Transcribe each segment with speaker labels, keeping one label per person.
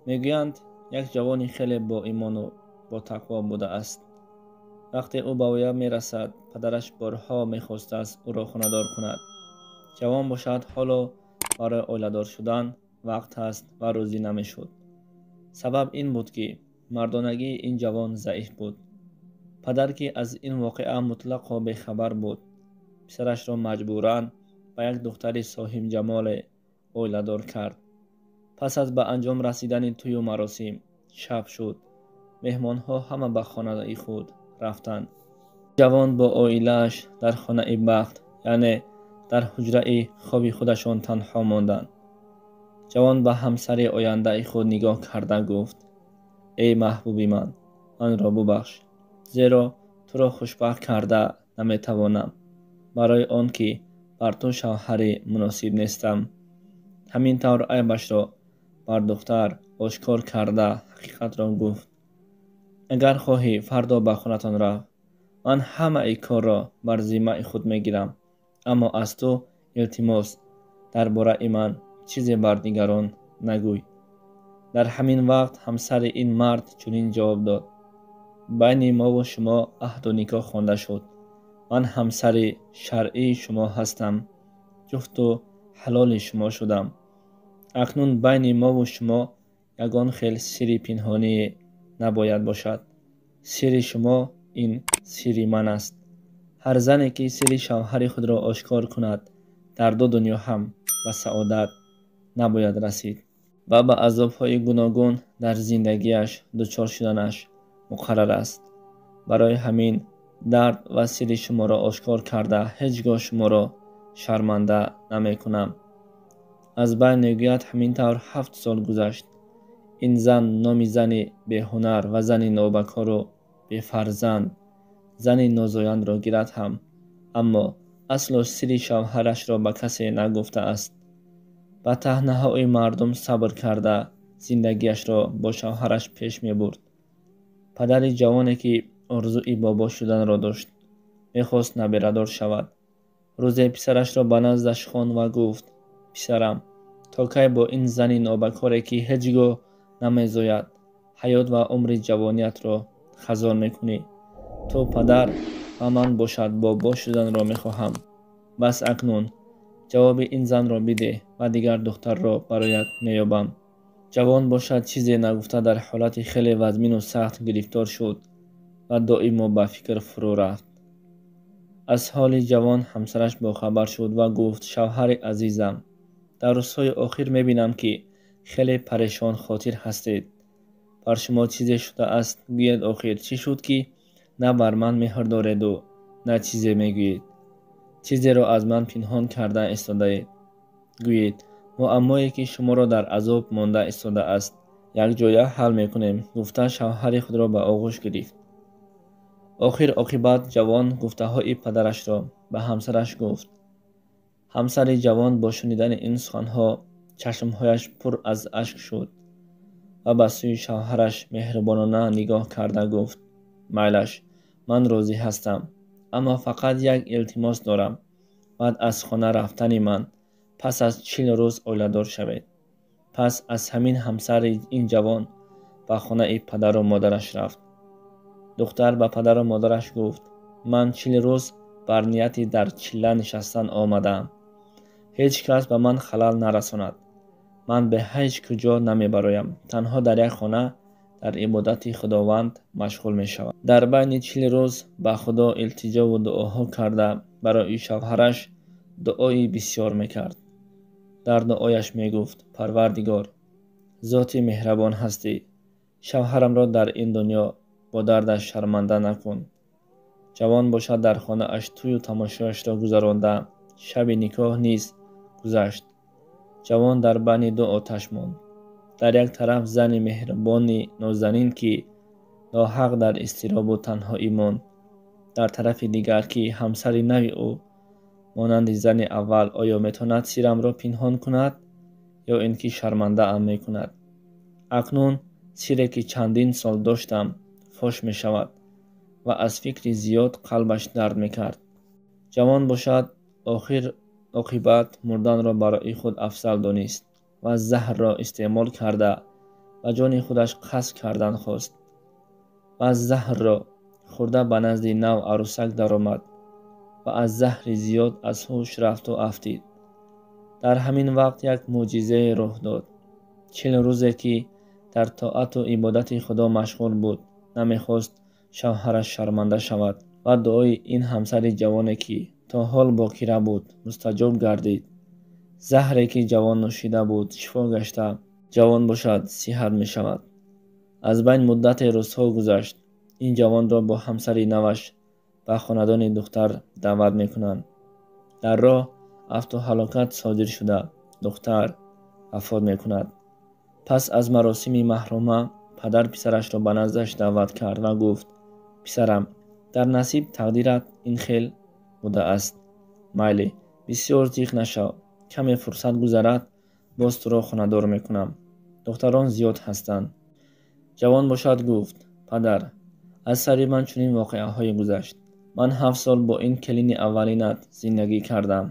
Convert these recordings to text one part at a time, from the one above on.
Speaker 1: Мегӯянд, як ҷавони хеле боимону ботақво будааст. Вақте ӯ ба воя мерасад, падараш борҳо мехостааст ӯро хонадор кунад. Ҷавон бошад, ҳоло барои оиладор шудан вақт ҳаст ва розӣ намешуд. Сабаб ин буд, ки мардонагии ин ҷавон заиф буд. Падар, ки аз ин воқеа мутлақо бехабар буд, писарашро маҷбуран ба як духтари соҳибҷамоле оиладор кард. Пас аз ба анҷом расидани тӯю маросим, шаб шуд. Меҳмонҳо ҳама ба хонаи худ рафтанд. Ҷавон бо оилааш дар хонаи бахт, яъне дар ҳуҷраи хоби худашон танҳо монданд. Ҷавон ба ҳамсари ояндаи худ нигоҳ карда гуфт: «Эй маҳбуби ман, манро бубахш, зеро туро хушбахт карда наметавонам, барои он ки бар ту шавҳари муносиб нестам». Ҳамин тавр айбашро бар духтар ошкор карда ҳақиқатро гуфт: «Агар хоҳӣ, фардо ба хонатон рав. Ман ҳамаи корро бар зиммаи худ мегирам, аммо аз ту илтимос, дар бораи ман чизе бар дигарон нагӯй». Дар ҳамин вақт ҳамсари ин мард чунин ҷавоб дод: «Байни мову шумо аҳду никоҳ хонда шуд. Ман ҳамсари шаръии шумо ҳастам, ҷуфту ҳалоли шумо шудам. Акнун байни мову шумо ягон хел сирри пинҳоние набояд бошад. Сирри шумо ин сирри ман аст. Ҳар зане ки сирри шавҳари худро ошкор кунад, дар ду дунё ҳам ба саодат набояд расид ва ба азобҳои гуногун дар зиндагиаш дучор шуданаш муқаррар аст. Барои ҳамин дард ва сирри шуморо ошкор карда, ҳеҷ гоҳ шуморо шарманда намекунам». Аз байн мегӯяд, ҳамин тавр 7 сол гузашт. Ин зан номи зани беҳунар ва зани нобакору бефарзанд, зани нозояндро гирад ҳам, аммо асло сирри шавҳарашро ба касе нагуфтааст. Ба таънаҳои мардум сабр карда, зиндагиашро бо шавҳараш пеш мебурд. Падари ҷавоне, ки орзуи бобо шуданро дошт, мехост набирадор шавад. Рӯзе писарашро ба наздаш хонд ва гуфт: «Писарам, то кай бо ин зани нобакоре, ки ҳеҷ гоҳ намезояд, ҳаёт ва умри ҷавониятро хазон мекунӣ? Ту падар ва ман бошад бобо шуданро мехоҳам. Бас, акнун ҷавоби ин занро бидеҳ ва дигар духтарро бароят меёбам». Ҷавон бошад, чизе нагуфта, дар ҳолати хеле вазмину сахт гирифтор шуд ва доимо ба фикр фурӯ рафт. Аз ҳоли ҷавон ҳамсараш бохабар шуд ва гуфт: «Шавҳари азизам, дар рӯзҳои охир мебинам, ки хеле парешон хотир ҳастед. Бар шумо чизе шудааст? Гӯед, охир чӣ шуд, ки на бар ман меҳр дореду, на чизе мегӯед? Чизеро аз ман пинҳон карда истодаед. Гӯед, муаммое ки шуморо дар азоб монда истодааст, якҷоя ҳал мекунем», гуфта, шавҳари худро ба оғӯш гирифт. Охир оқибат ҷавон гуфтаҳои падарашро ба ҳамсараш гуфт. Ҳамсари ҷавон бо шунидани ин суханҳо чашмҳояш пур аз ашк шуд ва ба сӯи шавҳараш меҳрубонона нигоҳ карда гуфт: «Майлаш, ман розӣ ҳастам, аммо фақат як илтимос дорам. Баъд аз хона рафтани ман пас аз 40 рӯз оиладор шавед». Пас аз ҳамин ҳамсари ин ҷавон ба хонаи падару модараш рафт. Духтар ба падару модараш гуфт: «Ман 40 рӯз бар нияти дар чилла нишастан омадаам. Ҳеҷ кас ба ман халал нарасонад. Ман бе ҳеҷ куҷо намебароям, танҳо дар як хона дар ибодати Худованд машғул мешавам». Дар байни 40 рӯз ба Худо илтиҷову дуоҳо карда, барои шавҳараш дуои бисёр мекард. Дар дуояш мегуфт: «Парвардигор, зоти меҳрабон ҳастӣ, шавҳарамро дар ин дунё бо дардаш шарманда накун». Ҷавон бошад, дар хонааш тӯю тамошояшро гузаронда, шаби никоҳ низ гузашт. Ҷавон дар байни ду оташ монд. Дар як тараф зани меҳрубони нозанин, ки ноҳақ дар изтиробу танҳоӣ монд, дар тарафи дигар, ки ҳамсари нави ӯ монанди зани аввал оё метавонад сиррамро пинҳон кунад ё ин ки шармандаам мекунад? Акнун сирре, ки чандин сол доштам, фош мешавад. Ва аз фикри зиёд қалбаш дард мекард. Ҷавон бошад, охир оқибат мурданро барои худ афзал донист ва заҳрро истеъмол карда, ба ҷони худаш қасд кардан хост ва заҳрро хӯрда ба назди нав арӯсак даромад ва аз заҳри зиёд аз ҳуш рафту афтид. Дар ҳамин вақт як мӯъҷизае рух дод. 40 рӯзе ки дар тоату ибодати Худо машғул буд, намехост шавҳараш шарманда шавад ва дуои ин ҳамсари ҷавоне ки то ҳол бокира буд, мустаҷоб гардид. Заҳре ки ҷавон нӯшида буд шифо гашта, ҷавон бошад сиҳат мешавад. Аз байн муддате рӯзҳо гузашт. Ин ҷавонро бо ҳамсари наваш ба хонадони духтар даъват мекунанд. Дар роҳ афту ҳалокат содир шуда, духтар вафот мекунад. Пас аз маросими маҳрума падар писарашро ба наздаш даъват кард ва гуфт: писарам, дар насиб тақдират ин хел будааст. Майли, бисёр зиқ нашав, каме фурсат гузарад, боз туро хонадор мекунам. Духтарон зиёд ҳастанд. Ҷавон бошад гуфт: падар, аз сари ман чунин воқеаҳое гузашт. Ман 7 сол бо ин келини аввалинат зиндагӣ кардам.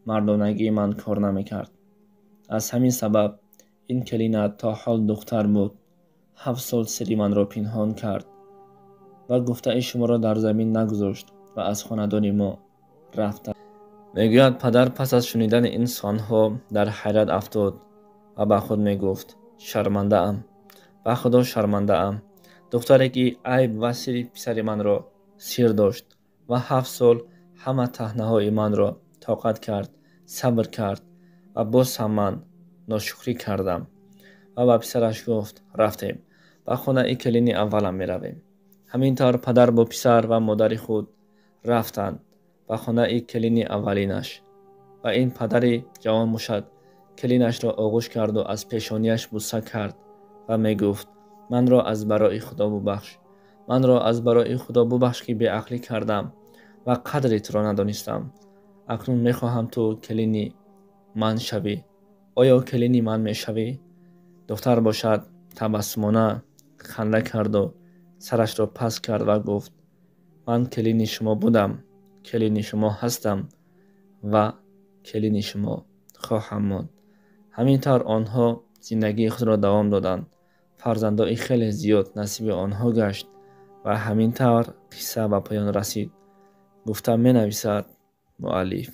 Speaker 1: Мардонагии ман кор намекард. Аз ҳамин сабаб ин келинат то ҳол духтар буд. 7 сол сири манро пинҳон кард ва гуфтаи шуморо дар замин нагузошт ва аз хонадони мо рафт. Мегӯяд падар пас аз шунидани ин суханҳо дар ҳайрат афтод ва ба худ мегуфт: шармандаам, ба Худо шармандаам. Духтаре ки айб ва сири писари манро сир дошт ва 7 сол ҳама таҳнаҳои манро тоқат кард, сабр кард ва боз ҳам ман ношукрӣ кардам. Ва ба писараш гуфт: рафтем, ба хонаи келини аввалам меравем. Ҳамин тавр падар бо писар ва модари худ рафтанд ба хонаи келини аввалинаш. Ва ин падари ҷавон бошад келинашро оғӯш карду аз пешонияш буса кард ва мегуфт: манро аз барои Худо бубахш, манро аз барои Худо бубахш ки беақлӣ кардам ва қадри туро надонистам. Акнун мехоҳам ту келини ман шавӣ. Оё келини ман мешавӣ? Духтар бошад табассумона ханда карду сарашро паст кард ва гуфт: ман келини шумо будам, келини шумо ҳастам ва келини шумо хоҳам монд. Ҳамин тавр онҳо зиндагии худро давом доданд. Фарзандои хеле зиёд насиби онҳо гашт ва ҳамин тавр қисса ба поён расид. Гуфта менависад муаллиф.